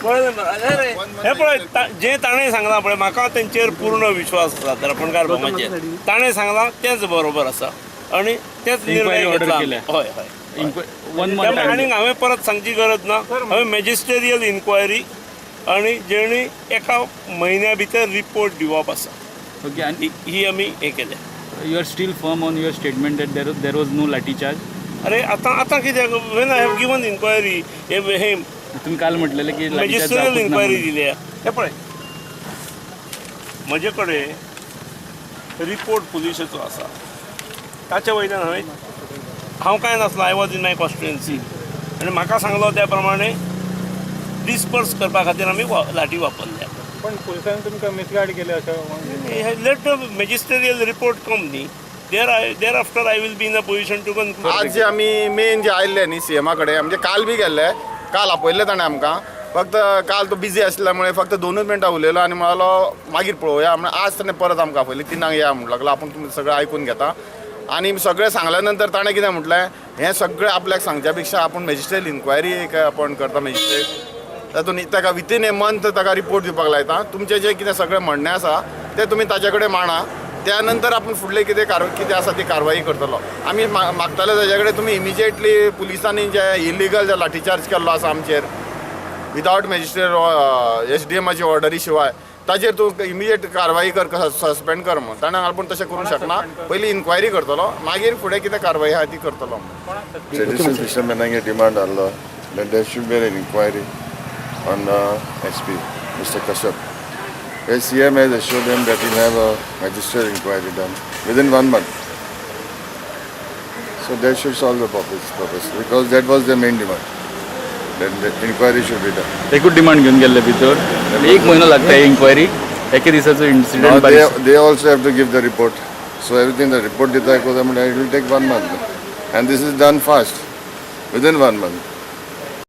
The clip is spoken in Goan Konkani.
कळ्ळें? हें पळय, जें ताणें सांगलां पळय, म्हाका तेंचेर पूर्ण विश्वास आसा. दर्पणकार मामाचेर ताणें सांगलां तेंच बरोबर आसा आनी तेच निर्णय Inquiry order घेतला. केल्या. हय. वन त्यामुळे मंथ. आनी हांवें परत सांगची गरज ना. हांवें मॅजिस्टेरियल इन्क्वायरी आनी जेणी एका म्हयन्या भितर रिपोर्ट दिवप आसा. ओके, आनी ही आमी हें केलें. You are still firm on your statement that there was no lathi charge? अरे, आतां आतां कित्याक, when I have given inquiry, हे हे तुम्ही काल म्हटलेले की लाठीचार्ज मॅजिस्टेरियल जावंकूच ना इन्क्वायरी म्हणून. दिल्या. हे पळय, म्हजे कडेन रिपोर्ट पुलिशेचो आसा. ताचे वयल्यान हांवें, हांव कांय नासलो, I was in my constituency आनी म्हाका सांगलो त्या प्रमाणे डिस्पर्स करपा खातीर आमी लाठी वापरल्या. पण पुलिसांनी तुमकां मिसगायड केले अशें? Let the magisterial report come न्ही, thereafter I will be in a position to conclude. आज जे आमी मेन जे आयिल्ले न्ही सीएमा कडेन, म्हणजे काल बी गेल्ले, काल आपयल्ले ताणें आमकां. फक्त काल तो बिजी आसल्या मुळे फक्त 2च मिनटां उलयलो आनी म्हणालो मागीर पळोवया म्हणून. आज ताणें परत आमकां आपयलें, 3क या म्हणूंक लागलो, आपूण तुमी सगळें आयकून घेता. आनी सगळें सांगल्या नंतर ताणें कितें म्हटलें, हें सगळें आपल्याक सांगच्या पेक्षा आपूण मॅजिस्ट्रेट इन्क्वायरी एक अपॉयंट करता मॅजिस्ट्रेट, तातूंत ताका विथीन ए मंथ ताका रिपोर्ट दिवपाक लायता. तुमचें जें कितें सगळें म्हणणें आसा तें तुमी ताचे कडेन मांडा, त्या नंतर आपूण फुडले कितें कितें आसा ती कारवाई करतलो. आमी मागताले ताजे कडेन, तुमी इमिजिएटली पुलिसांनी जे इलिगल जे लाठीचार्ज केल्लो आसा आमचेर विदावट मॅजिस्ट्रेट, एसडीएमाची ऑर्डरी शिवाय, ताजेर तूं इमिजिएट कारवाई कर, सस्पेंड कर म्हूण. ताणें आपूण तशें करूंक शकना, पयलीं इन्क्वायरी करतलो, मागीर फुडें कितें कारवाई आहा ती करतलो. ट्रेडिशनल फिशरमॅनांगे डिमांड आहलो that there should be an inquiry on the SP, Mr. Kashyap. The CM has assured them that he'll have a magistrate inquiry done within one month. So that should solve the purpose because that was the main demand. Then the inquiry should be done. एकूच डिमांड घेवन गेल्ले भितर, एक म्हयनो लागता इन्क्वायरी, एके दिसाचो Now incident. they also have to give the report. So everything the report dita it will take one month. And this is done fast, within one month.